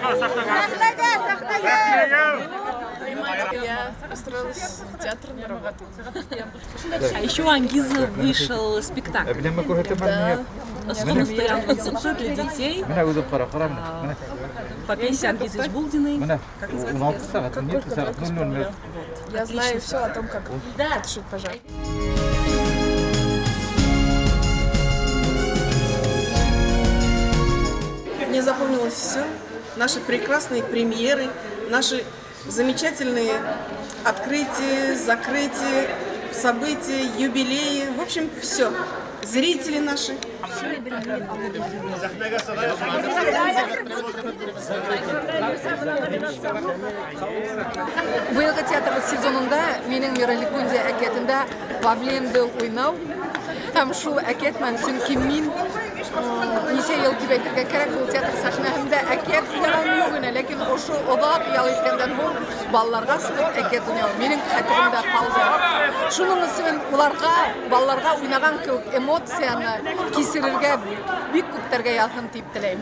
Сәхнәгә, сәхнәгә! Я устроилась в театр на работу. А еще у Ангизы вышел спектакль. Для детей. По пьесе Ангизы Ишбулдиной. Как называется пьеса? Как только вспомню. Я знаю все о том, как потушить пожар. Мне запомнилось все. Наши прекрасные премьеры, наши замечательные открытия, закрытия, события, юбилеи. В общем, все. Зрители наши. Быйылғы театр сезонында минең Мираликундия әкиәтендә Павлинды уйнау һәм шул әкиәт менән, сөнки мин нисә йыл тип әйтергә кәрәк, ул театр сәхнәһендә әкиәт уйнаған юҡ ине, ләкин ошо оҙаҡ ял иткәндән һуң балаларға сығып әкиәт уйнау минең хәтеремдә ҡалды. Шуның өсөн уларға, балаларға уйнаған кеүек эмоцияны кисерергә бик күптәргә яҙһын тип теләйем.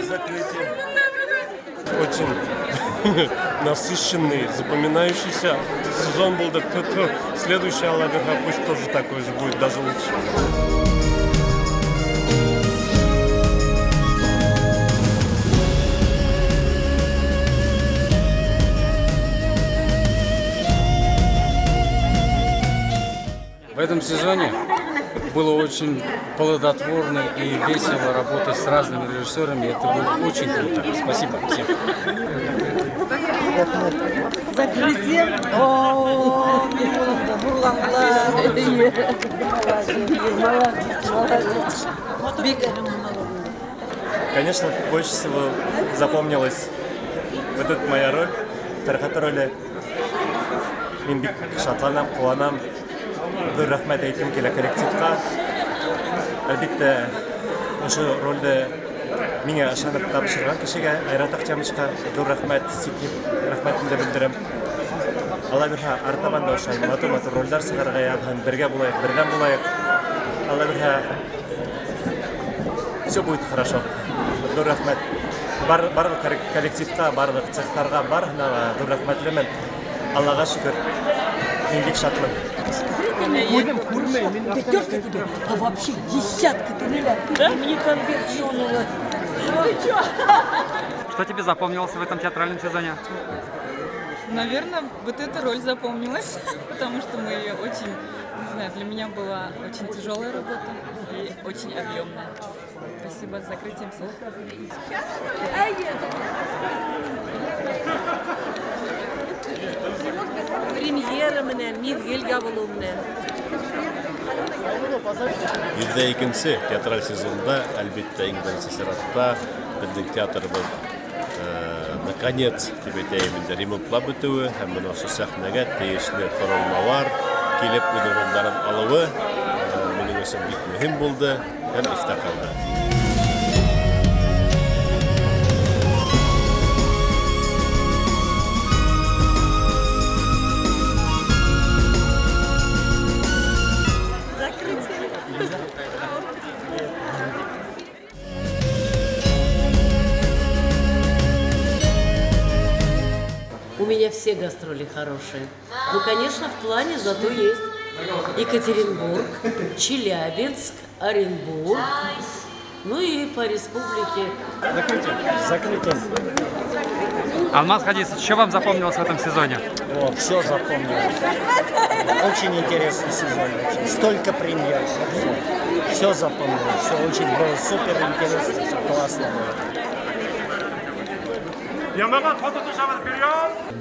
Закрытие. Очень насыщенный, запоминающийся сезон был. Да, следующий Алла бирһә, пусть тоже такой же будет, даже лучше. В этом сезоне было очень плодотворно и весело работать с разными режиссерами. Это было очень круто. Спасибо всем. Закрытие. О, Молодец, молодец. Конечно, больше всего запомнилась вот эта моя роль, Фәрхәт роле. Мин бик шатланам, ҡыуанам. Ҙур рәхмәт әйткем килә коллективҡа. Әлбиттә, ошо ролде миңә ышанып тапшырған кешегә, Айрат Ахтямовичҡа ҙур рәхмәт, сикһеҙ рәхмәтемде белдерәм. Алла бирһә, артабан да ошолай матур-матур ролдәр сығарырға яҙһын, бергә булайыҡ, берҙәм булайыҡ. Алла бирһә, все будет хорошо. Ҙур рәхмәт. Барлыҡ коллективҡа, барлыҡ цехтарға, барыһына ла ҙур рәхмәтлемен. Аллаға шөкөр. Мин бик шатмын. Пятерка тебе, а вообще десятка ты. Да? Мне конверт сунула. Что тебе запомнилось в этом театральном сезоне? Наверное, вот эта роль запомнилась, потому что мы ее очень, не знаю, для меня была очень тяжелая работа и очень объемная. Спасибо, с закрытием всех. Премьера менән, миҙгел ябылыу менән. 102-нсе театраль сезонда, әлбиттә, иң беренсе сиратта беҙҙең театрыбыҙ наконец тип әйтәйем инде ремонтлап бөтөүе һәм бына ошо сәхнәгә тейешле ҡоролмалар килеп үҙ урындарын алыуы минең өсөн бик мөһим булды һәм иҫтә ҡалды. У меня все гастроли хорошие. Ну, конечно, в плане зато есть Екатеринбург, Челябинск, Оренбург, ну и по республике. Закрытие. Закрытие. Алмаз Хадисович, что вам запомнилось в этом сезоне? О, все запомнилось. Очень интересный сезон. Столько премьер. Все запомнилось. Все очень было супер интересно, все классно было.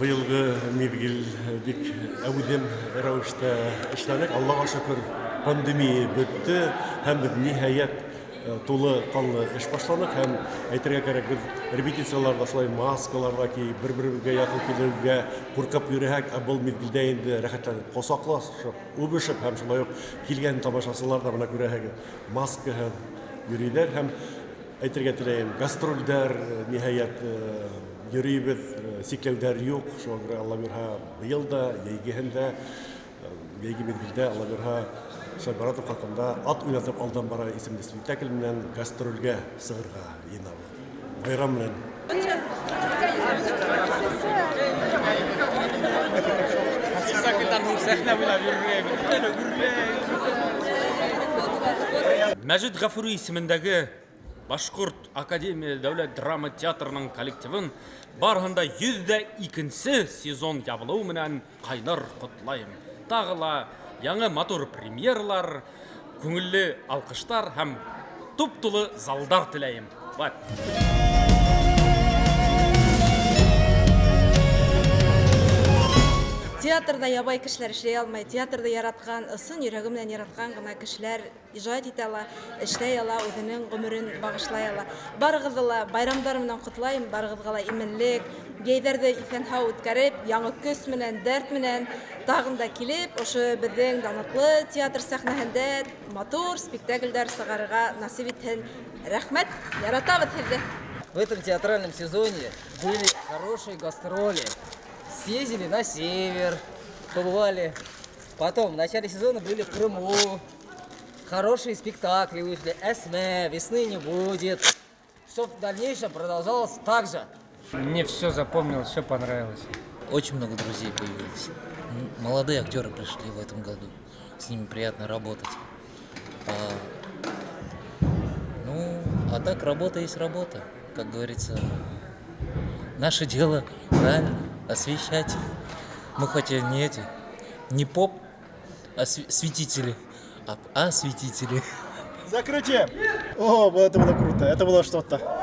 Быйылғы миҙгел бик әүҙем рәүештә эшләнек. Аллаға шөкөр, пандемия бөттө һәм беҙ ниһайәт тулы ҡанлы эш башланыҡ. Һәм әйтергә кәрәк, беҙ репетицияларҙа шулай маскаларҙа кейеп, бер-беребеҙгә яҡын килеүгә ҡурҡып йөрөһәк, ә был миҙгелдә инде рәхәтләнеп ҡосаҡлашып, үбешеп һәм шулай уҡ килгән тамашасылар ҙа бына күрәһегеҙ, маскаһыҙ йөрөйҙәр. Һәм әйтергә теләйем, гастролдәр ниһайәт йөрөйбөҙ, сикләүҙәр юҡ. Шуға күрә Алла бирһә, быйыл да йәйгеһендә, йәйге миҙгелдә Алла бирһә, Шайморатов хакында «Ат уйнатып алдан бара» исемле спектакль белән гастрольгә сыгырга җыенабыз. Байрам белән! Спектакльдән һуң сәхнә буйлап йөрергә. Мәҗит Гафури исемендәге Башкорт академия дәүләт драма театрының коллективын барыһын да 102 нче сезон ябылыу менән кайнар котлайым. Тагы ла яңы матур премьералар, күңелле алкыштар һәм туп-тулы залдар теләйем. Вот. Театрда ябай кешеләр эшләй алмай. Театрда яраткан, ысын йөрәге белән яраткан гына кешеләр иҗат итә ала, эшләй ала, үзенең гомерен багышлай ала. Барыгызны ла байрамдар менән котлайм, барыгызга ла иминлек, йәйҙәрҙе иҫән-һау үткәреп, яңы көс менән, дәрт менән тағын да килеп, ошо беҙҙең данлыҡлы театр сәхнәһендә матур спектаклдәр сығарырға насип итһен. Рәхмәт, яратабыҙ һеҙҙе! В этом театральном сезоне были хорошие гастроли. Съездили на север, побывали. Потом в начале сезона были в Крыму. Хорошие спектакли вышли. «Эсме», «Весны не будет». Чтоб в дальнейшем продолжалось так же. Мне все запомнилось, все понравилось. Очень много друзей появилось. Молодые актеры пришли в этом году. С ними приятно работать. Ну, а так работа есть работа. Как говорится, наше дело правильно освещать. Мы хоть и не эти, не поп, а светители, а осветители. Закрытие! О, это было круто, это было что-то.